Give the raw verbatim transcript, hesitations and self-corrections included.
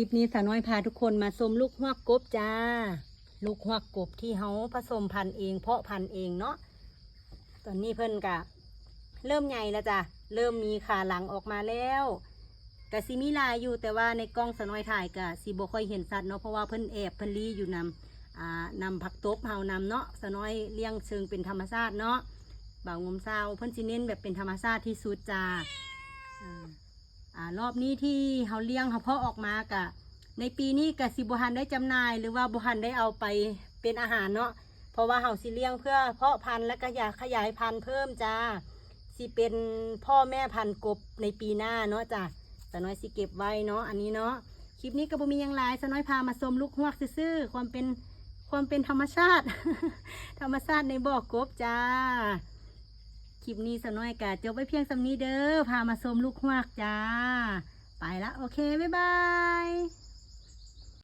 คลิปนี้สาวน้อยพาทุกคนมาชมลูกฮวกกบจ้า ลูกฮวกกบที่เฮาผสมพันธุ์เอง เพาะพันธุ์เองเนาะ ตอนนี้เพิ่นกะเริ่มใหญ่แล้วจ้ะ เริ่มมีขาหลังออกมาแล้ว กะสิมีหลายอยู่ แต่ว่าในกล้องสาวน้อยถ่ายกะสิบ่ค่อยเห็นชัดเนาะ เพราะว่าเพิ่นแอบเพิ่นลี้อยู่นำ อ่า นำผักตบเฮานำเนาะ สาวน้อยเลี้ยงเชิงเป็นธรรมชาติเนาะ บ่าวงมซาวเพิ่นสิเน้นแบบเป็นธรรมชาติที่สุดจ้า อ่า อ่า รอบนี้ที่เฮาเลี้ยงเฮาเพาะออกมากะ ในปีนี้กะสิบ่ทันได้จำหน่าย หรือว่าบ่ทันได้เอาไปเป็นอาหารเนาะ เพราะว่าเฮาสิเลี้ยงเพื่อเพาะพันธุ์และก็อยากขยายพันธุ์เพิ่มจ้า สิเป็นพ่อแม่พันธุ์กบในปีหน้าเนาะจ้ะ สาวน้อยสิเก็บไว้เนาะ อันนี้เนาะ คลิปนี้ก็บ่มีหยังหลาย สาวน้อยพามาชมลูกฮวกซื่อๆ ความเป็น ความเป็นธรรมชาติ ธรรมชาติในบ่อกบจ้า คลิปนี้สาวน้อยกะจบไว้เพียงส่ำนี้เด้อ พามาชมลูกฮวกจ้า ไปละ โอเค บ๊ายบาย